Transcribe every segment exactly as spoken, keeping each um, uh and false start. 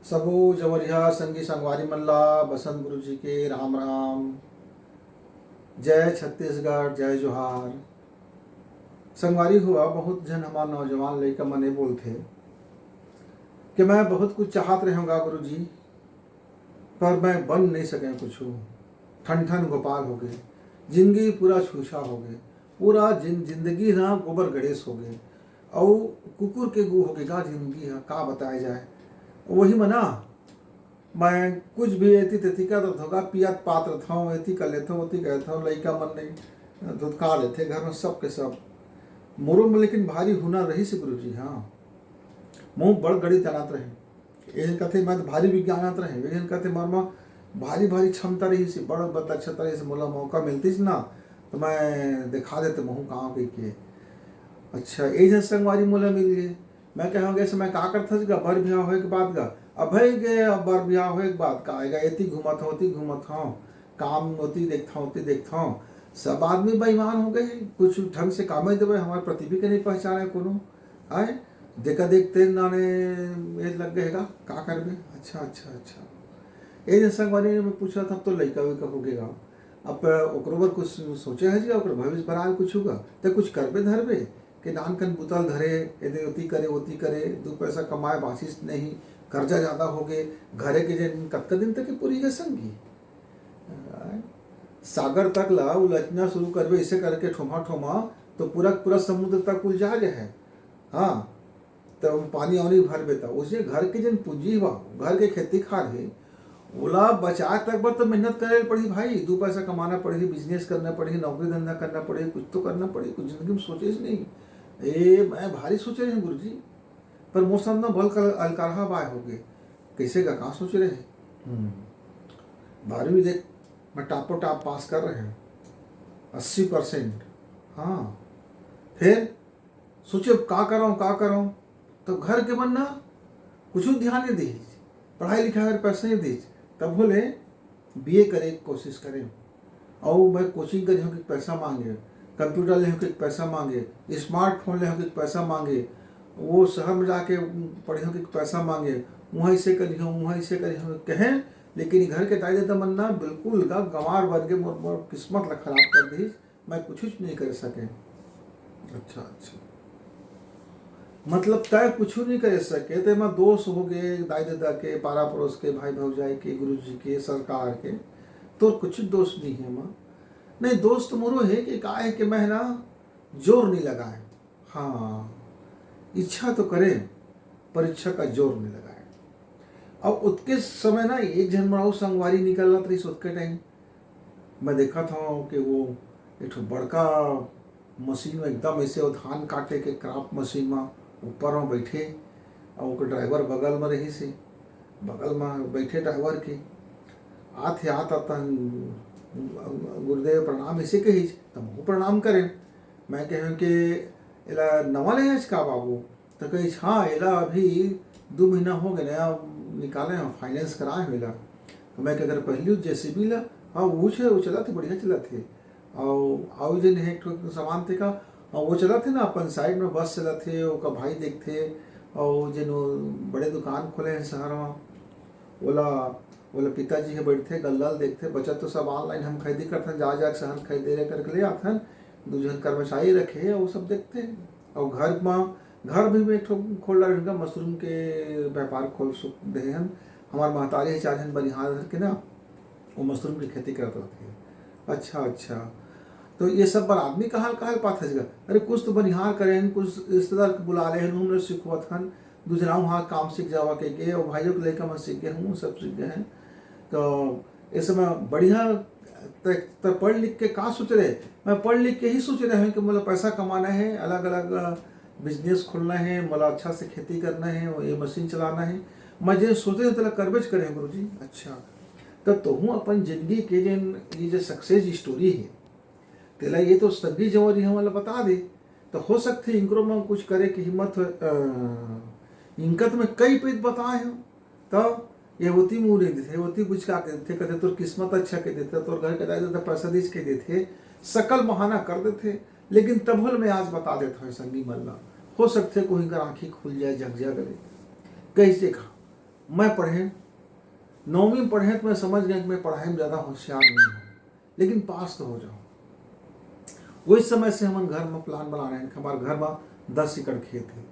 सबो जवरिया संगी संगवारी मन ला बसंत गुरु जी के राम राम। जय छत्तीसगढ़, जय जोहार। संगवारी हुआ, बहुत झन हमार नौजवान लइका मन ए बोलथे कि मैं बहुत कुछ चाहत रहेंव गा गुरु जी, पर मैं बन नहीं सके कुछु। ठन ठन गोपाल होगे, जिंदगी पूरा छूछा होगे, पूरा जिन-, जिंदगी ना गोबर गणेश होगे, अउ कुकुर के गू होगे गा जिंदगी ह, का बताए जाए। वही म ना, मैं कुछ भी एती तेती कर रथों गा, पियत पात रथों, एती कर लेथों, ओती कर लेथों, लइका मन नहीं धुतका लेथे घर में सबके सब। मोरो में लेकिन भारी हुनर रहिस गुरु जी, हाँ, मोर बड़ गणित जानत रहे। एक झन कथे, "मैं तो भारी विज्ञान जानत रहे।" एक झन कथे, "मोर म भारी, भारी क्षमता रहिस, बड़, बड़ दक्षता रहिस, मोला मौका मिलतिस ना, तो मैं दिखा देते महूँ गाँव के, के।" अच्छा, एक झन संगवारी मोला मिल गे। मैं कहे, "गे समय का करथस गा, बर बिहाव होए के बाद गा?" अब भाई गे, अब बर बिहाव होए के बाद का आएगा, एती घूमत हूँ, ओती घूमत हूँ, काम ओती देखत हूँ, ओती देखत हूँ। सब आदमी बेईमान हो गए, कुछ ढंग से कामे देवे, हमारे प्रति भी के नहीं पहचाने कोनो। आए, देखा देख तेन नाने ये लग गए गा, का करबे? अच्छा, अच्छा, अच्छा। ए जन संगवारी ने मैं पूछा था, तो लइका उइका हो गए गा। अब ओकरो बर कुछ सोचे है जी, ओकर भविष्य बनाए कुछ होगा, ते कुछ करबे धरबे, के नान कन बुतल धरे, एदे ओती करे, ओती करे, दू पैसा कमाए, बासिस नहीं, कर्जा ज्यादा हो गए, घरे के जन कतका दिन तक के पूरी के संगी? आए, सागर तक ला उलझना शुरू करबे, ऐसे करके ठोमा ठोमा, तो पूरा, पूरा समुद्र तक उलझा जाए। हाँ, तब पानी और नहीं भर बेता। उसे घर के जन पूंजी हुआ, घर के खेती खार है, ओला बचाए तक बर तो मेहनत करे पड़ही भाई, दू पैसा कमाना पड़ही, बिजनेस करना पड़ही, नौकरी धंधा करना पड़ही, कुछ तो करना पड़ही, कुछ जिंदगी में सोचे ही नहीं। ए, मैं भारी सोचे रहे गुरु जी, पर मोर सामने बल कल अलकारहा बाय हो गए, कैसे का कहाँ सोचे रहे। हम्म। बारहवीं देख, मैं टापो टाप पास कर रहे हैं, अस्सी परसेंट। हाँ, फिर सोचे, "अब का करंव, का करंव?" तो घर के मन ना कुछ ध्यान नहीं दीस, पढ़ाई लिखाई पर पैसा नहीं दीस। तब बोले, "बीए करे के कोशिश करें।" और मैं कोचिंग करी हूँ कि पैसा मांगे, कंप्यूटर ले हूँ कि पैसा मांगे, स्मार्टफोन ले हूँ कि पैसा मांगे, वो शहर में जाके पढ़े हूँ कि पैसा मांगे, वहाँ इसे करी हूँ, वहाँ इसे करी हूँ, कहें, लेकिन घर के दाई ददा मन ना बिल्कुल गा गंवार बन के मोर, मोर किस्मत ला खराब कर दीस। मैं कुछ नहीं कर सके। अच्छा, अच्छा। मतलब, तय कुछ नहीं कर सके, ते मैं दोष हो गए, दाई ददा के, पारा पड़ोस के, भाई भौजाई के, गुरु जी के, सरकार के, तो कुछ दोष नहीं है माँ। नहीं, दोष तो मोरो है कि का है कि मैं ना जोर नहीं लगाए। हाँ, इच्छा तो करे, पर इच्छा का जोर नहीं लगाए। अब उतके समय ना एक झन मराऊ संगवारी निकलत रहिस उतके टाइम। मैं देखत हूँ कि वो एक ठो बड़का मशीन में एकदम ऐसे वो धान काटे के क्रॉप मशीन में ऊपर में बैठे, और ओकर ड्राइवर बगल में रहिस हे, बगल में बैठे ड्राइवर के। आत हे, आत, आत, "गुरुदेव प्रणाम" ऐसे कहिस, त महूँ प्रणाम करें। मैं कहें कि "एला नवा ले हस का बाबू?" त कहिस, "हाँ, एला अभी दू महीना हो गए, नया निकाले हैं, फाइनेंस कराए हैं एला।" त मैं कहें, "अगर पहली जेसीबी ला?" "हाँ, वो छे, वो चलत हे, बढ़िया चलत हे।" और, और जन हे एक ठो सामान थे का, और वो चलत हे ना अपन साइड में बस चलत हे, ओकर भाई देखथे, और जन वो बड़े दुकान खोले हैं शहर में, ओला, ओला पिताजी हे बैठथे, गल्ला ल देखथे, बचत तो सब ऑनलाइन हम खरीदी करथन, जा, जा के शहर खरीदे रहे करके ले आथन, दू झन कर्मचारी रखे हे, वो सब देखथे। और घर में, घर भी में एक ठो खोल डारे हन, मशरूम के व्यापार खोल सु-, दे हन। हमार महतारी हे, चार झन बनिहार धर के ना, वो मशरूम की खेती करत रहथे। अच्छा, अच्छा। तो ये सब बर आदमी कहाँ ल, कहाँ ल पाथे जगह? अरे, कुछ तो बनिहार करे हन, कुछ रिश्तेदार के बुला ले हन, उन्हें सिखवत हन, दूसरा वहाँ काम सीख जावा के, के, और भाइयों के लइका मन सीख गए हन, वो सब सीख गए हैं। तो इस समय बढ़िया, त, त पढ़ लिख के का सोच रहे? मैं पढ़ लिख के ही सोच रहे हूँ कि मोला पैसा कमाना है, अलग-अलग, अ, बिजनेस खोलना है, मोला अच्छा से खेती करना है, ये मशीन चलाना है। मैं जे सोचे हूँ, तेला करबेच करे हूँ, गुरुजी। अच्छा, त तोहूँ अपन जिंदगी के जेन, ये जो सक्सेस स्टोरी है, तेला ये तो सभी जवरी हमन ला बता दे, त हो सकथे इनकरो में कुछ करे के हिम्मत हो। अ, इनका तो मैं कई पइत बताए हूँ, त ये ओती मुंह नहीं देथे, ओती बुचका के देथे, कहते, "तोर किस्मत अच्छा के देथे, तोर घर के दाई ददा पैसा दीस के देथे, सकल बहाना कर देथे।" लेकिन तभो ले मैं आज बता देत हूँ संगी मन ला, हो सकथे कोई कर आँखी खुल जाए, जग जाए करे। कैसे कहा? मैं पढ़े, नौवीं में पढ़े तो मैं समझ गया कि मैं पढ़ाई में ज़्यादा होशियार नहीं हूँ, लेकिन पास तो हो जाऊँ। वही समय से हमन घर में प्लान बना रहे हैं कि हमारे घर में दस एकड़ खेत है,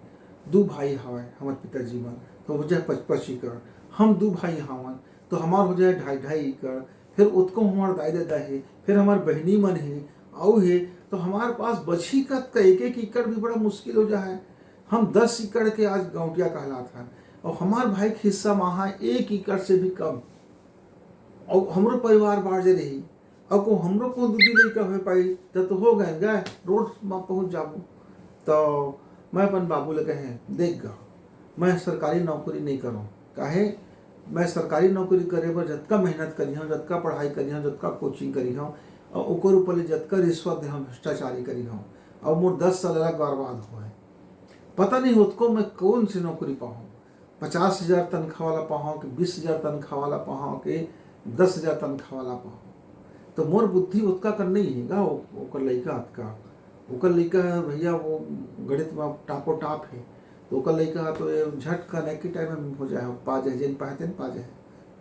दू भाई हवे हमारे पिताजी मन, तो हो जाए पचपच एकड़। हम दू भाई हवन, तो हमार हो जाए ढाई ढाई एकड़। फिर उतको हमार दाई ददा है, फिर हमार बहिनी मन है, आऊ है, तो हमार पास बची कतका? एक एक एकड़ भी बड़ा मुश्किल हो जाए। हम दस एकड़ के आज गौंटिया कहलात हन, और हमार भाई के हिस्सा में हा एक एकड़ से भी कम। और हमरो परिवार बाढ़ जे रही, और को हमरो को दूजी लड़का हो पाई, जब तो हो गए गए रोड में पहुंच जाबो। तो मैं अपन बाबू ले कहे, देख गा, मैं सरकारी नौकरी नहीं करूँ। काहे? मैं सरकारी नौकरी करे बर जतका मेहनत करी हूँ, जतका पढ़ाई करी हूँ, जतका कोचिंग करी हूँ, और ओकर ऊपर ले जतका रिश्वत दे हूँ, भ्रष्टाचारी करी हूँ, और मोर दस साल अलग बर्बाद हुआ है। पता नहीं उतको मैं कौन सी नौकरी पाऊँ। पचास हजार तनख्वाह वाला पाहव कि बीस हजार तनख्वाह वाला पाहव कि दस हजार तनख्वाह वाला पाहव, तो मोर बुद्धि ओतका कर नहीं है गा। ओ-, ओकर लइका अतका, ओकर लइका है भैया, वो गणित में टापो टाप है, तो ओकर लइका है तो ये झट कन एक ही टाइम में हो जाए, पा जाए, जेन पाए तेन पा जाए।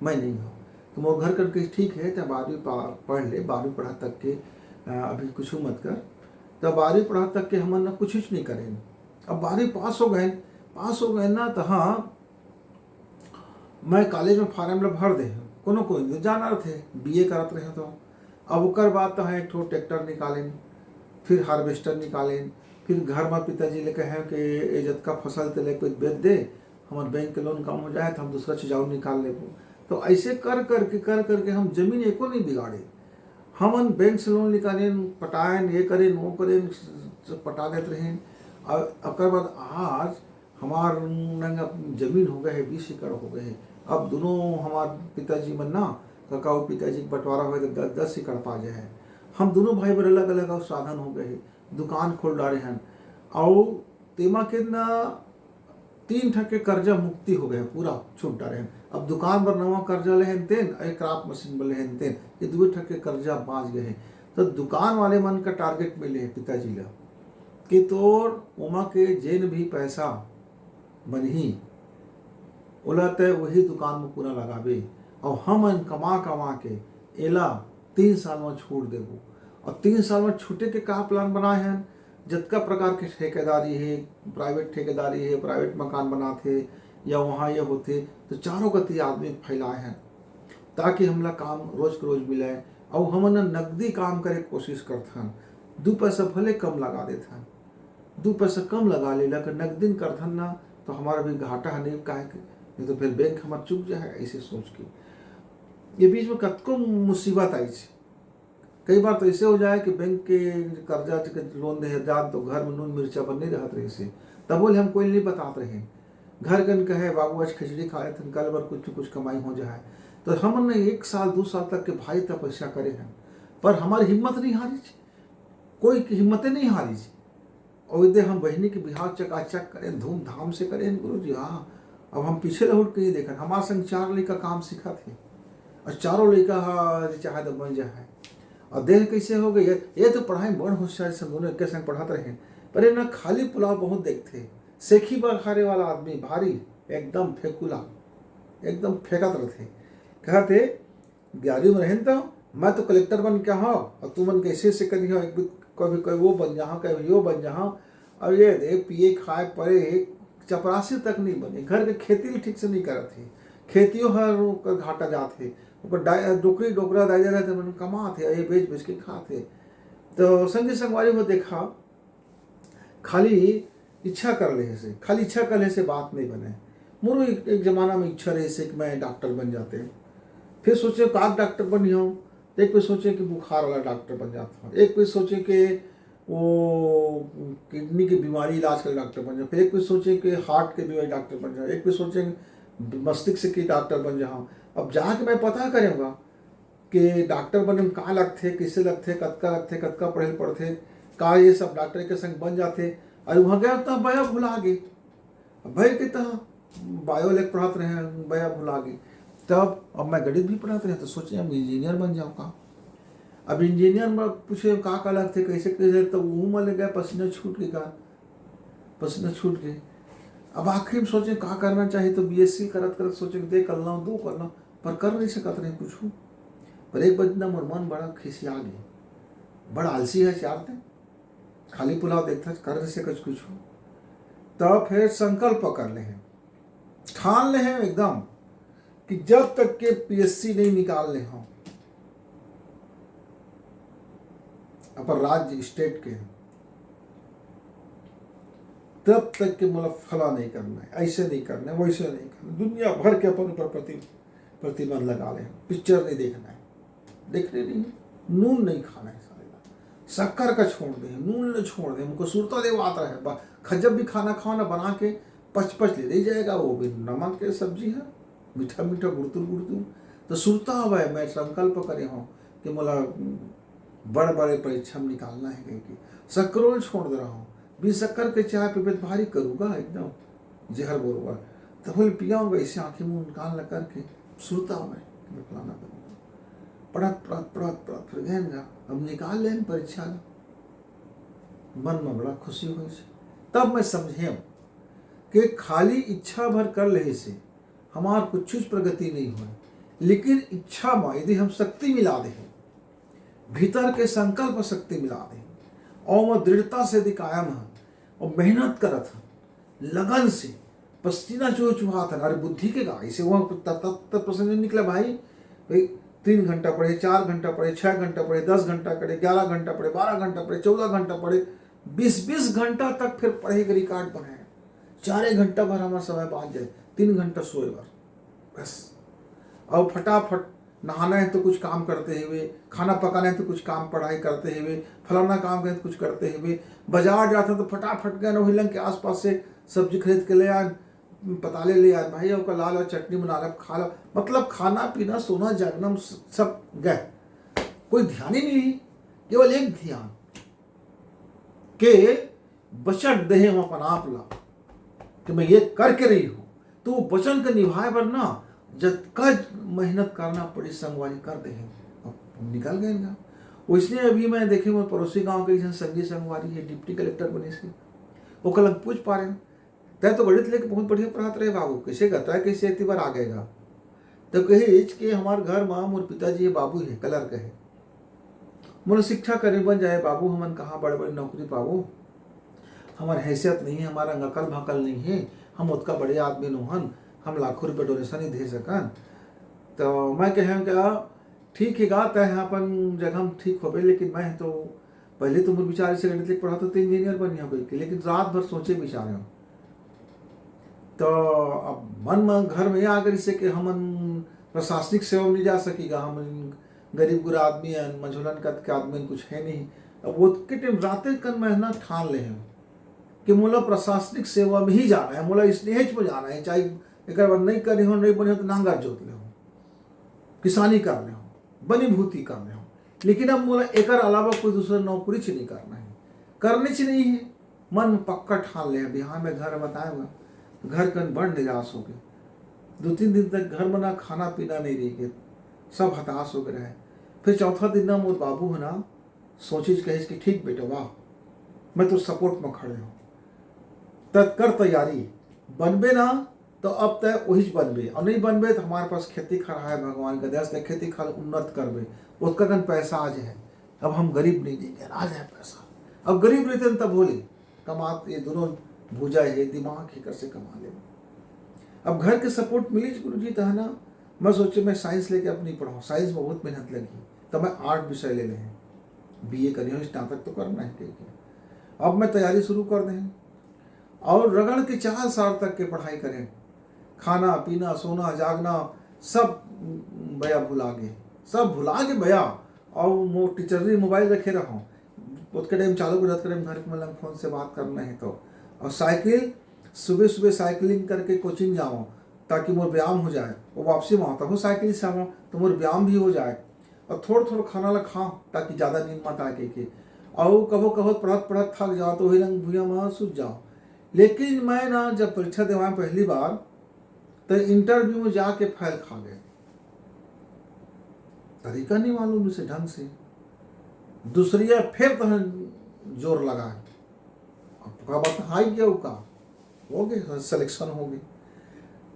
मैं नहीं हूँ। तो मोर घर करके ठीक है, तब बारहवीं पा-, पढ़ ले, बारहवीं पढ़ा तक के, अ, अभी कुछ मत कर। तब बारहवीं पढ़ा तक के हमन ना कुछ नहीं करें। अब बारहवीं पास हो गए, पास हो गए ना, तो हाँ, मैं कॉलेज में फार्म ला भर दे, कोनो कोई नहीं जाना रथे, बीए करत रहे तो। अब ओकर बाद तो हाँ, एक ठो ट्रैक्टर निकालेन, फिर हार्वेस्टर निकालेन, फिर घर में पिताजी ले कहे कि ये जतका फसल ते ले कोई बेच दे, हमर बैंक के लोन कम हो जाए तो हम दूसरा चीज और निकाल लेबो। तो ऐसे कर करके, कर करके हम जमीन एको नहीं बिगाड़े। हमन बैंक से लोन निकालेन, पटाएन, ये करेन, वो करेन, सब पटा देत रहेन। और ओकर बाद आज हमार नंग जमीन हो गए है, बीस एकड़ हो गए है। अब दोनों हमार पिताजी मन ना, कका अउ पिताजी के बंटवारा होए तो द-, दस एकड़ पा गए है। हम दोनों भाई बर अलग अलग अब साधन हो गए है, दुकान खोल डारे हन। अउ तेमा के ना तीन ठक के कर्जा मुक्ति हो गए है, पूरा छूट डारे हन। अब दुकान बर नवा कर्जा लेहन तेन, अउ क्रॉप मशीन बर लेहन तेन, ये दुए ठक के कर्जा बाँच गए है। तो दुकान वाले मन का टारगेट मिले है पिताजी ला कि तोर ओमा के जेन भी पैसा बनही, ओला तय वही दुकान में पूरा लगाबे, अउ हमन कमा कमा के एला तीन साल में छोड़ देबो। और तीन साल में छूटे के का प्लान बनाए हन? जतका प्रकार के ठेकेदारी है, प्राइवेट ठेकेदारी है, प्राइवेट मकान बनाथे या वहाँ ये होथे, तो चारों गति आदमी फैलाए हन, ताकि हमला काम रोज के रोज मिले, अउ हमन नकदी काम करे के कोशिश करथन। दू पैसा भले कम लगा देथन, दू पैसा कम लगा लेला, अगर नकदिन करथन ना, तो हमारा भी घाटा है नहीं, काहे के? नहीं तो फिर बैंक हमार चुक जाए, ऐसे सोच के। ये बीच में कतको मुसीबत आइस। कई बार तो ऐसे हो जाए कि बैंक के कर्जा के लोन दे जान, तो घर में नून मिर्चा पर नहीं रहत रहिस हे, तबो ले हम कोई नहीं बतात रहे। घर कन कहे, "बाबू, आज खिचड़ी खा लेथन, कल बर कुछ न कुछ कमाई हो जाए।" तो हमन ने एक साल, दू साल तक के भारी तपस्या करे हैं, पर हमारी हिम्मत नहीं हारिस, कोई की हिम्मते नहीं हारिस। और इधर हम बहिनी के बिहाव चकाचक करें, धूमधाम से करें, गुरु जी, हाँ। अब हम पीछे लहुट के नहीं देखन, हमार संग चार लइका काम सीखत हे, और चारों लइका हा जे चाहे तो बन जाए। और देख कैसे हो गई, ये, ये तो पढ़ाई में बड़ होशियार, सब दोनों एक संग पढ़त रहे, पर ये ना खाली पुलाव बहुत देखथे, सेखी बघारे वाला आदमी भारी, एकदम फेकुला, एकदम फेंकत रहथे। कहत हे, "ग्यारहवीं में रहेन तो मैं तो कलेक्टर बन के हो, और तुमन कैसे से करी हो, एक भी कभी कोई वो बन जहाँ, कभी वो बन जहाँ।" अब ये दे, पिए खाए परे, चपरासी तक नहीं बने, घर के खेती भी ठीक से नहीं करत हे, खेतियों हर ओकर घाटा जात हे, ओकर डाय-, डोकरी डोकरा दाई ददा मन कमात हे, ये बेच बेच के खात हे। तो संगी संगवारी वो देखा, खाली इच्छा कर ले से, खाली इच्छा कर ले से बात नहीं बने। मोरो एक, एक जमाना में इच्छा रहे से कि मैं डॉक्टर बन जाते, फिर सोचे का डॉक्टर बन जाऊँ, तो एक पे सोचे कि बुखार वाला डॉक्टर बन जाता हूँ, एक पे सोचे कि वो किडनी की बीमारी इलाज कर डॉक्टर बन जाओ, फिर एक पे सोचे कि हार्ट के बीमारी डॉक्टर बन जाओ, एक पे सोचे कि मस्तिष्क की डॉक्टर बन जाओ। अब जाके मैं पता करूँगा कि डॉक्टर बने में का लगथे, किसे लगथे, कतका लगथे, कतका पढ़े ल पड़थे, का ये सब डॉक्टर के संग बन जाथे। अरे वहाँ गया तो बया भुला गे। अब भाई के तो बायो लेके पढ़ात रहे, बया भुला गे। तब अब मैं गणित भी पढ़ात रहे, तो सोचे हम इंजीनियर बन जाऊँ का। अब इंजीनियर में पूछे का का लगथे, कैसे कैसे, तो वो में ले गए, पसीना छूट के का, पसीना छूट के। अब आखिरी में सोचे का करना चाहिए, तो बीएससी करत करत सोचे कि दे कर लूँ, दो कर लूँ, पर कर नहीं सकत रहे कुछ। पर एक बजना मोर मन बड़ा खिसिया गया, बड़ा आलसी है यार ते, खाली पुलाव देखता, कर नहीं सकत कुछ। तो फिर संकल्प कर ले हैं, ठान ले हैं एकदम कि जब तक के पीएससी नहीं निकाल ले हम अपन राज्य स्टेट के, तब तक के मोला फला नहीं करना है, ऐसे नहीं करना है, वैसे नहीं करना है। दुनिया भर के अपन ऊपर प्रति प्रतिबंध लगा ले, पिक्चर नहीं देखना है, देखने नहीं है, नून नहीं खाना है साले ला, शक्कर का छोड़ दे, नून ला छोड़ दे, हमको सुरता देवात रहे। खा जब भी खाना खाओ ना बना के, पच पच ले नहीं जाएगा, वो भी नमक के सब्जी है, मीठा मीठा गुड़तुर गुड़तुर। तो सुरता हवय, मैं संकल्प करे हूँ कि मोला बड़ बड़े परीक्षा में निकालना है कह के शक्करो ल छोड़ दे रहा हूँ। बिन शक्कर के चाय पीबे त भारी करूगा एकदम, जहर बरोबर। तब बोले पियाऊंगा, इसे आंखें मुंह निकाल न करके सुरता हवय कि मैं फलाना करूंगा। पढ़त पढ़त पढ़त पढ़त फिर गए गा, अब निकाल लेन परीक्षा ला। मन में बड़ा खुशी हुई से। तब मैं समझे कि खाली इच्छा भर कर ले से हमार कुछ प्रगति नहीं हो, लेकिन इच्छा में यदि हम शक्ति मिला दे, भीतर के संकल्प शक्ति मिला दे, और वो दृढ़ता से यदि कायम है और मेहनत करत है लगन से, पसीना चुह चुहात है। अरे बुद्धि के गाय से वहाँ तत्त प्रसन्न निकला भाई। भाई, तीन घंटा पढ़े, चार घंटा पढ़े, छः घंटा पढ़े, दस घंटा पढ़े, ग्यारह घंटा पढ़े, बारह घंटा पढ़े, चौदह घंटा पढ़े, बीस बीस घंटा तक फिर पढ़े के रिकॉर्ड बनाए। चारे घंटा भर हमारा समय बांच जाए, तीन घंटा सोए भर बस। और फटाफट नहाना है तो कुछ काम करते हुए, खाना पकाना है तो कुछ काम पढ़ाई करते हुए, फलाना काम करे तो कुछ करते हुए, बाजार जाते हैं तो फटाफट गए वही लंग के आसपास से सब्जी खरीद के ले आए, पताले ले आए, भाई ओकर ला ला चटनी बना ला खा ला। मतलब खाना पीना सोना जागना सब गए, कोई ध्यान ही नहीं। केवल एक ध्यान के बचन देहे हम अपन आप ला कि मैं ये करके रही हूँ, तो वो वचन के निभाए बर ना जतका मेहनत करना पड़ी संगवारी कर देहे। अब निकल गए ना। वैसने अभी मैं देखे मोर पड़ोसी गांव के एक झन संगी संगवारी है, डिप्टी कलेक्टर बने से, ओकर लग पूछ पा रहे हैं, तै तो गणित लेके बहुत बढ़िया पढ़ात रहे बाबू, कैसे गता है, कैसे एती बार आ गएगा? तो कहिच कि हमार घर मा मोर पिताजी है, बाबू है, कलर कहे, मोला शिक्षा करे बन जाए बाबू, हमन कहाँ बड़े बड़े नौकरी पाबो, हमार हैसियत नहीं है, हमारा अकल भकल नहीं है, हम ओतका बड़े आदमी नोहन, हम लाखों रुपये डोनेशन ही दे सकन। तो मैं कहे क्या, ठीक है गा, तय है अपन जगह में ठीक होबे, लेकिन मैं तो पहले तो मोर विचार से गणित लेके पढ़ा तो इंजीनियर बनिया कह के, लेकिन रात भर सोचे विचारे हूँ। तो अब मन में घर में आ गई से कि हमन प्रशासनिक सेवा में नहीं जा सकीगा, हम गरीब गुरा आदमी हैं, मझोलन कद के आदमी हैं, कुछ है नहीं। अब वो के टाइम राते कन मैं ना ठान ले हूँ कि मोला प्रशासनिक सेवा में ही जाना है, मोला स्नेहज में जाना है, चाहे एक बार नहीं करी हो, नहीं बने हो तो नांगर जोत ले हो, किसानी कर ले हो, बनी भूती कर ले हो, लेकिन अब मोला एकर अलावा कोई दूसरा नौकरी च नहीं करना है, करने च नहीं है। मन में पक्का ठान ले, बिहान में घर बताए हुआ, घर कन बड़ निराश हो गए। दो तीन दिन तक घर में ना खाना पीना नहीं रह गए, सब हताश हो गए रहे। फिर चौथा दिन ना मोर बाबू है ना सोचिस, कहिस कि ठीक बेटा, वाह, मैं तो सपोर्ट में खड़े हूँ, तत कर तैयारी, बनबे ना तो अब तय वही बनबे, और नहीं बनबे तो हमारे पास खेती खरहा है, भगवान का दया से खेती खाल उन्नत करबे, उसका कन पैसा आज है। अब हम गरीब नहीं देंगे, आज है पैसा। अब गरीब रहते हैं तब बोले, कमात ये दोनों भुजा है, दिमाग ही कर से कमा ले। अब घर के सपोर्ट मिली गुरु जी, तो है ना, मैं सोचे मैं साइंस लेके अपनी पढ़ाऊँ, साइंस में बहुत मेहनत लगी, तो मैं आर्ट विषय ले लें, बीए करी हूँ, स्नातक तो करना है, ठीक है। अब मैं तैयारी शुरू कर दें और रगड़ के चार साल तक के पढ़ाई करें, खाना पीना सोना जागना सब बया भुला गए, सब भुला के बया। और वो टीचर ने मोबाइल रखे रहो, ओतके टाइम चालू कर, ओतके टाइम घर के मतलब फोन से बात करना है तो। और साइकिल, सुबह सुबह साइकिलिंग करके कोचिंग जाओ ताकि मोर व्यायाम हो जाए, वो वापसी में आता हूँ साइकिल से आवा तो मोर व्यायाम भी हो जाए। और थोड़ा थोड़ा खाना ला खाओ ताकि ज़्यादा नींद मत आए के। और कभो कभो पढ़त पढ़त थक जाओ तो वही लंग भुइया में सूझ जाओ। लेकिन मैं ना जब परीक्षा देवाए पहली बार तो इंटरव्यू में जाके फैल खा गए। तरीका नहीं मालूम इसे ढंग से। दूसरिया फिर तो जोर लगा, अब का बताई क्या का। हो गए, सिलेक्शन हो गए।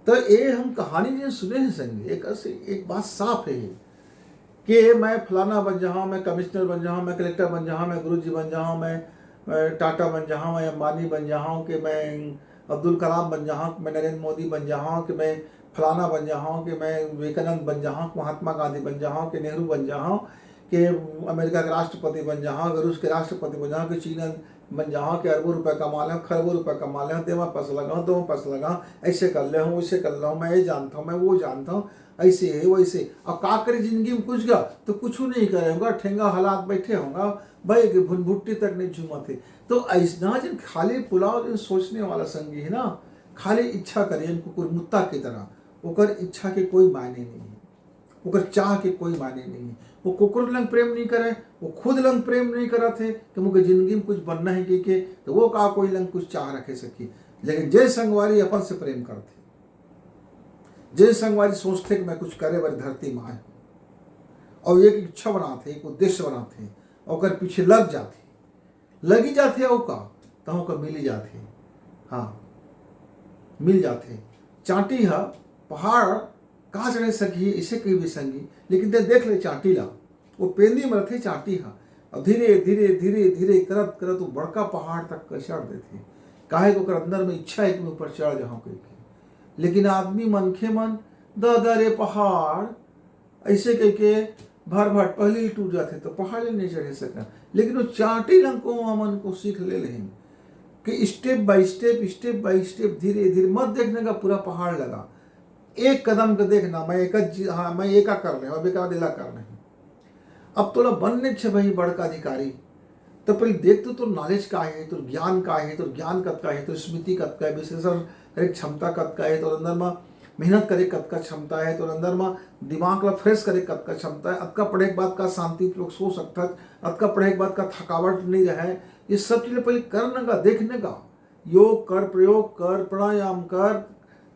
तो ये हम कहानी जो सुने हैं संगी, एक ऐसे, एक बात साफ है ये, कि मैं फलाना बन जाऊँ, मैं कमिश्नर बन जाऊँ, मैं कलेक्टर बन जाऊँ, मैं गुरुजी बन जाऊँ, मैं, मैं टाटा बन जाऊँ, मैं अंबानी बन जाऊँ, कि मैं अब्दुल कलाम बन जाऊँ, कि मैं नरेंद्र मोदी बन जाऊँ, कि मैं फलाना बन जाऊँ, कि मैं विवेकानंद बन जाऊँ, कि महात्मा गांधी बन जाऊँ, कि नेहरू बन जाऊँ, कि अमेरिका के राष्ट्रपति बन जाऊँ, कि रूस के राष्ट्रपति बन जाऊँ, कि चीन बन जाऊँ, कि अरबों रुपए कमा लें, खरबों रुपए कमा लें, देवा पैसा लगाऊँ, देवा पैसा लगाऊँ, ऐसे कर ले हूँ, वैसे कर ले हूँ, मैं ये जानता हूँ, मैं वो जानता हूँ, ऐसे है, वैसे। अब का करे जिंदगी में कुछ गा, तो कुछ नहीं करे होगा, ठेंगा हालात बैठे होगा, भाई के भुनभुट्टी तक नहीं झूमत है। तो ऐसना जिन खाली पुलाव जिन सोचने वाला संगी है ना, खाली इच्छा करे, इनको कुरमुत्ता की तरह, ओकर इच्छा के कोई मायने नहीं है, ओकर चाह के कोई मायने नहीं है। वो कुकुर लंग प्रेम नहीं करे, वो खुद लंग प्रेम नहीं करत है कि मुझे जिंदगी में कुछ बनना है कि के, तो वो का कोई लंग कुछ चाह रखे सकी। लेकिन जे संगवारी अपन से प्रेम करते, जे संगवारी सोचते कि मैं कुछ करे बर धरती में आए हूँ, और एक इच्छा बनाते, एक उद्देश्य बनाते, ओकर पीछे लग जाते, लगी जाते, ओका, तो ओका मिली जाते। हाँ, मिल जाते। चांटी ह पहाड़ का चढ़े सकी, इसे कही भी संगी, लेकिन ते देख ले चांटी ला, वो पेंदी में रहते चांटी ह, और धीरे धीरे धीरे धीरे करत करत वो बड़का पहाड़ तक का चढ़ देते, काहे कि ओकर अंदर में इच्छा है कि मैं ऊपर चढ़ जाऊँ कह के। लेकिन आदमी मनखे मन, "द द रे पहाड़", ऐसे कह के भर भर पहले ही टूट जाते तो पहाड़ ही नहीं चढ़े सका। लेकिन वो चांटी लंग को हमन को सीख ले लें कि step by step, step by step, धीरे धीरे, मत देखने का पूरा पहाड़ लगा, एक कदम का देखना, मैं एक ज-, हाँ, मैं एका कर ले, अब एका दिला कर ले। अब तोला बनने छे भाई बड़का अधिकारी, तो पहले देख तो तोर knowledge का है, तोर ज्ञान का है, तोर ज्ञान कतका है, तोर स्मृति कतका है, विश्लेषण करे के क्षमता कतका है, तोर अंदर में मेहनत करे के कतका क्षमता है, तोर अंदर में दिमाग ला fresh करे के कतका क्षमता है, अतका पढ़े के बाद का शांति पूर्वक सो सकथस, अतका पढ़े के बाद का थकावट नहीं रहे, ये सब चीजें पहले करने का, देखने का। योग कर, प्रयोग कर, प्राणायाम कर,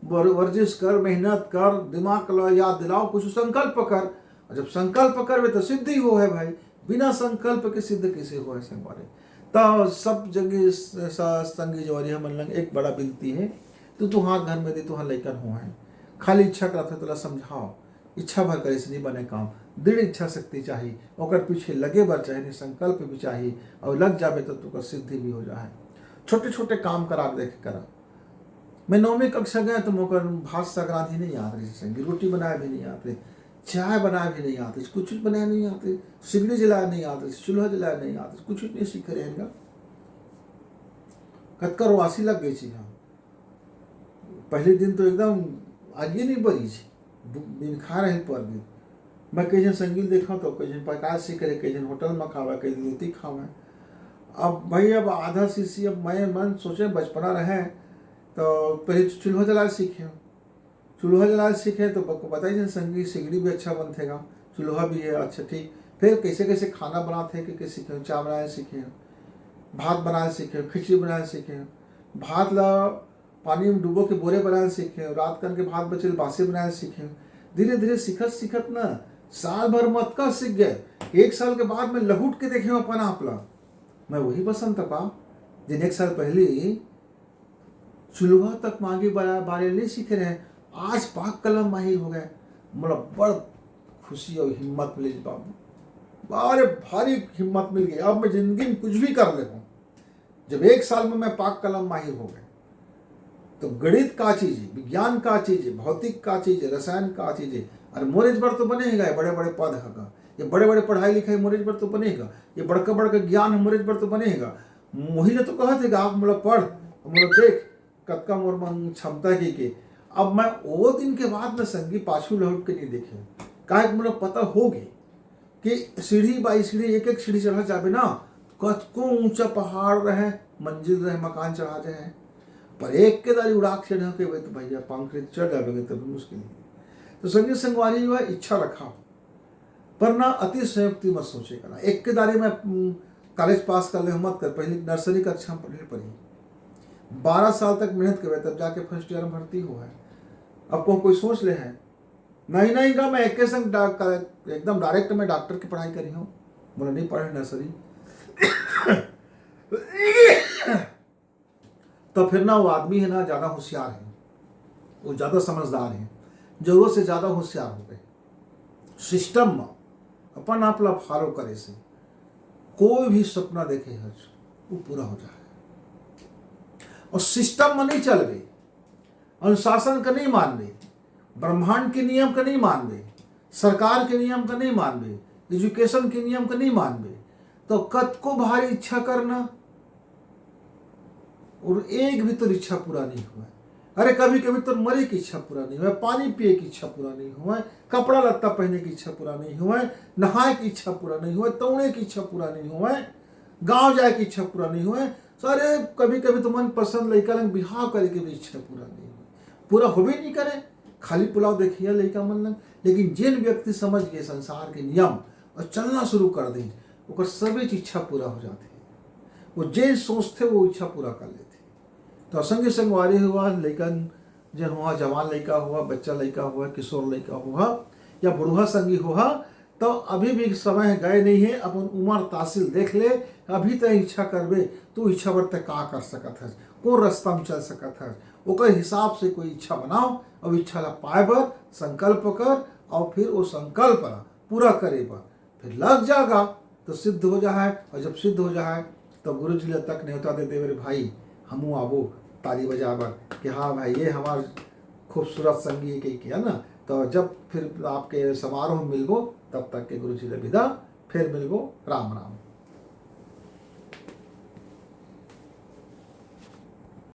वर-, वर्जिश कर, मेहनत कर, दिमाग ला याद दिलाओ, कुछ संकल्प कर। और जब संकल्प करबे तो सिद्धि हो है भाई, बिना संकल्प के सिद्ध कैसे हो है संगवारी? तो सब जगह स-, स-, संगी जवारी हमन लंग एक बड़ा विनती है, तू तुहार घर में दे, तुहार लइकन हो है, खाली इच्छा करत है, तोला समझाओ, इच्छा भर करे से नहीं बने काम, दृढ़ इच्छा शक्ति चाहिए, ओकर पीछे लगे बर चाहिए, संकल्प भी चाहिए, और लग जाबे तो तुकर सिद्धि भी हो जाए। छोटे छोटे काम करा के देख करा। मैं नौवीं कक्षा गया तो मोकर भात साग रांधे नहीं याद रहे, संगी रोटी बनाए भी नहीं याद रहे, चाय बनाए भी नहीं याद रहे, कुछ बनाए नहीं याद रहे, सिगड़ी जलाए नहीं याद रहे, चूल्हा जलाए नहीं याद रहे, कुछ नहीं सीखे रहे। कतका रोआसी लग गई चीज। पहले दिन तो एकदम आगे नहीं बढ़ी थी, बु-, बिन खा रहे पर दिन। मैं कई झन संगी ल देखा तो कई झन पकाए सीख रहे, कई झन होटल में खावा, कई झन रोटी खावा। अब भाई, अब आधा सीसी, अब मैं मन सोचे बचपना रहे तो पहले चूल्हा जलाए सीखे, चूल्हा जलाए सीखे तो बक-, बताई झन संगी सिगड़ी भी अच्छा बनथे गा, चूल्हा भी है अच्छा ठीक। फिर कैसे कैसे खाना बनाते हैं, कैसे सीखे, चाय बनाए सीखे, भात बनाए सीखे, खिचड़ी बनाए सीखे, भात ला पानी में डुबो के बोरे बनाए सीखे, रात कन के भात बचल बासी बनाए सीखे। धीरे धीरे सीखत सीखत ना साल भर में अतका सीख गए। एक साल के बाद में लहुट के देखे अपन आप ला, मैं वही बसंत बा, जिन एक साल पहले चूल्हा तक मांगी बड़ा बारे नहीं सीखे रहे, आज पाक कला माहिर हो गए। मोला बड़ खुशी और हिम्मत मिली बाबू, अरे भारी हिम्मत मिल गई। अब मैं जिंदगी में कुछ भी कर लेता हूँ। जब एक साल में मैं पाक कला माहिर हो गए, तो गणित का चीज है, विज्ञान का चीज है, भौतिक का चीज है, रसायन का चीज है, अरे मोरेज बर तो बनेगा, ये बड़े बड़े पद हगा, ये बड़े बड़े पढ़ाई लिखाई मोरेज बर तो बनेगा, ये बड़का बड़का ज्ञान है मोरेज बर तो बनेगा। मोही ले तो कहत है कि आप मोला पढ़, मोला देख, कतका मोर मन क्षमता के, के। अब मैं वो दिन के बाद में संगी पाछू लौट के नहीं देखे, काहे कि मोला पता हो गई कि सीढ़ी by सीढ़ी, एक एक सीढ़ी चढ़ा जाबे ना, कतको ऊंचा पहाड़ रहे, मंजिल रहे, मकान चढ़ा जाए, पर एक के दारी उड़ाक चढ़े के, तो भैया, पांखरे चढ़ जाबे, तब मुश्किल है। तो संगी संगवारी जो है, इच्छा रखा, पर ना अति संयुक्ति मत सोचे करा। एक के दारी में, हम्म, कॉलेज पास कर ले, मत कर, पहले नर्सरी कक्षा में पढ़े पड़ी, बारह साल तक मेहनत करबे, तब जाके फर्स्ट ईयर में भर्ती हो है। अब को कोई सोच ले है, नहीं, नहीं गा, मैं एक के संग डा-, का-, एकदम डायरेक्ट मैं डॉक्टर की पढ़ाई करी हूँ, बोला, नहीं पढ़े नर्सरी। तो फिर ना वो आदमी है ना ज्यादा होशियार है, वो ज्यादा समझदार है, जरूरत से ज्यादा होशियार हो गए। सिस्टम में अपन आप ला फॉलो करे से कोई भी सपना देखे हस, वो पूरा हो जाए। और सिस्टम में नहीं चलबे, अनुशासन के नहीं मानबे, ब्रह्मांड के नियम के नहीं मानबे, सरकार के नियम के नहीं मानबे, एजुकेशन के नियम के नहीं मानबे, तो कतको भारी इच्छा करना और एक भी तोर इच्छा पूरा नहीं हुआ। अरे, कभी कभी तोर मरे की इच्छा पूरा नहीं हुआ, पानी पिए की इच्छा पूरा नहीं हुआ, कपड़ा लत्ता पहने की इच्छा पूरा नहीं हुआ, नहाए की इच्छा पूरा नहीं हुआ, तौड़े की इच्छा पूरा नहीं हुआ, गांव जाए की इच्छा पूरा नहीं हुआ। अरे, कभी कभी तो मन पसंद लड़का लंग बिहाव करे के भी इच्छा पूरा नहीं हुआ, पूरा होबे नहीं करे। खाली पुलाव देखिए लड़का मन लंग। लेकिन जेन व्यक्ति समझ गए संसार के नियम और चलना शुरू कर दे, ओकर सभी इच्छा पूरा हो जाती है। वो जेन सोचते वो इच्छा पूरा कर लेते। तो संगी संगवारी हुआ, लइकन जेन हुआ, जवान लइका हुआ, बच्चा लइका हुआ, किशोर लइका हुआ या बुढ़वा संगी हुआ, तो अभी भी समय गए नहीं है। अपन उम्र तासील देख ले, अभी तय इच्छा करबे, तू इच्छा बर तय का कर सकत हस, कौन रास्ता में चल सकत हस, ओकर हिसाब से कोई इच्छा बनाओ। अब इच्छा ला पाए बर संकल्प कर और फिर वो संकल्प ला पूरा करे बर फिर लग जागा तो सिद्ध हो जाए। और जब सिद्ध हो जाए तो गुरु जी ला तक नेवता दे देवे, "रे भाई, हमू आबो ताली बजा बर कि हाँ भाई, ये हमार खूबसूरत संगी के किया ना।" तो जब फिर आपके समारोह में मिलबो, तब तक के गुरु जी ला विदा, फिर मिलबो, राम राम।